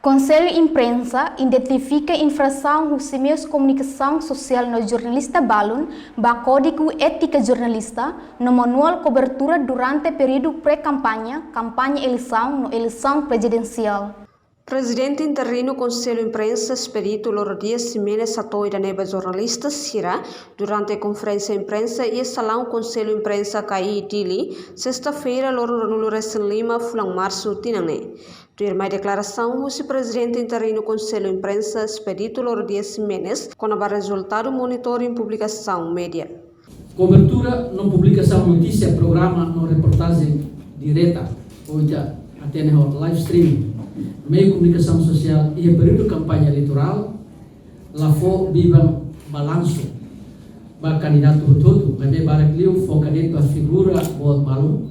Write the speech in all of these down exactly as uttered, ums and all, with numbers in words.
Konsellu Imprensa identifika infrasaun husi meius komunikasaun sosiál no jornalista balun ba Kódigu Étika Jornalista no manuál kobertura durante períodu pré-kampaña, kampaña eleisaun no eleisaun prezidensiál. Prezidente interinu Konsellu Imprensa, Expedito Loro Dias Ximenes, hato'o ida-ne'e ba jornalista sira durante konferénsia imprensa iha salaun Konsellu Imprensa K I Dili, sesta-feira, loron ruanulu-resin-lima fulan Marsu tinan ne'e. Tuirmai deklarasaun husi Prezidente interinu Konsellu Imprensa, Expedito Loro Dias Ximenes, kona-ba rezultadu monitoring publikasaun média. Kobertura no publikasaun notísia, programa no reportajen direta, ou ita hatene ho live streaming, meiu komunikasaun sosiál iha períodu kampaña eleitorál, la fó biban balansu ba kandidatu hotu-hotu, maibé barak liu foka de'it ba figura boot balun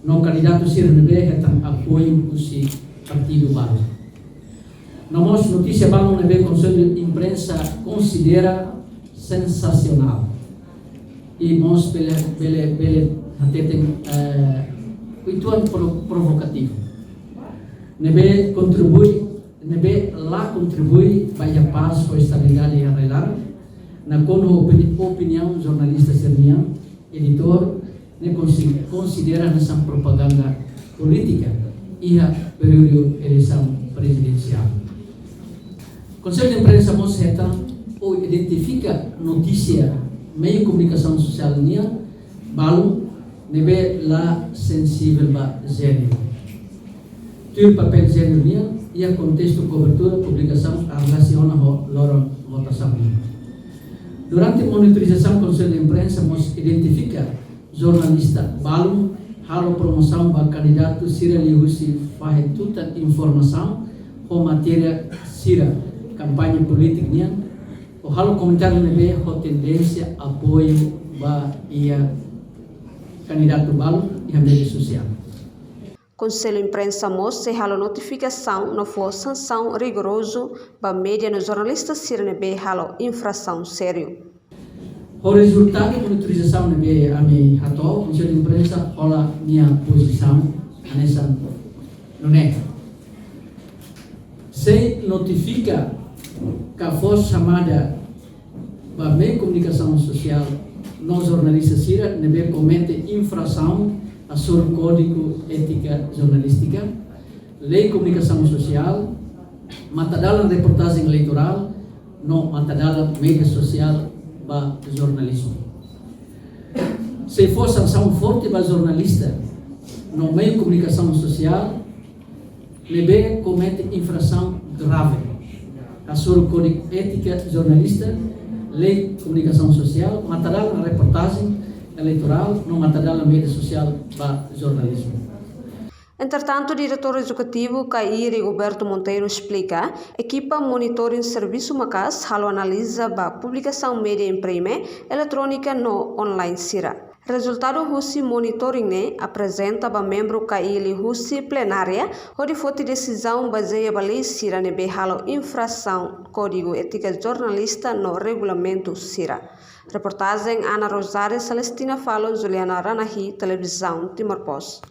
no kandidatu sira ne'ebé hetan apoiu husi partidu balu. No mós notísia balun ne'ebé Konsellu Imprensa konsidera sensasionál. I mós bele, bele, bele hateten, eh, uitoan pro-, provokativu. Ne'ebé kontribui, ne'ebé la kontribui ba iha pás ho estabilidade iha rai-laran, nakonu opini-, opiniaun jornalista sira-nian, editór, ne'e konsi-, konsidera hanesan propaganda polítika iha períodu eleisaun prezidensiál. Konsellu Imprensa mós hetan ou identifika notísia meiu komunikasaun sosiál nian balun ne'ebé la sensivel ba jéneru. Tuir papél jéneru nian iha kontestu kobertura publikasaun relasiona ho loron votasaun nian. Durante monitorizasaun, Konsellu Imprensa mós identifika jornalista balun halo promosaun ba kandidatu sira liuhusi fahe tutan informasaun ho matéria sira kampaña polítika nian, ou halo komentáriu ne'ebé ho tendénsia apoiu ba iha kandidatu balun iha média sosiál. Konsellu Imprensa mós sei halo notifikasaun no fó sansaun rigorozu ba média no jornalista sira ne'ebé halo infrasaun sériu. Ho rezultadu monitorizasaun ne'ebé ami hato'o, Konsellu Imprensa hola nia pozisaun hanesan nune'e. Sei notifika ka fó xamada ba meiu komunikasaun sosiál no jornalista sira ne'ebé komete infrasaun hasoru Kódigu Étika Jornalístika, Lei Komunikasaun Sosiál, matadalan reportajen eleitorál, no matadalan média sosiál ba jornalizmu. Sei fó sansaun forte ba jornalista no meiu komunikasaun sosiál ne'ebé komete infrasaun grave hasoru Kódigu Étika Jornalístika, Lei Komunikasaun Sosiál, matadalan reportajen eleitorál, no matadalan média sosiál ba jornalizmu. Entretantu, Diretór Ezekutivu K I, Rigoberto Monteiro, esplika, ekipa monitoring servisu maka'as halo analiza ba publikasaun média imprime, eletrónika no online sira. Rezultadu husi monitoring ne'e aprezenta ba membru K I liuhusi plenária, hodi foti desizaun bazeia ba lei sira ne'ebé halo infrasaun Kódigu Étika Jornalista no regulamentu sira. Reportajen Ana Rosário, Celestina Falo, Juliana Ranahi, Televizaun Timor Post.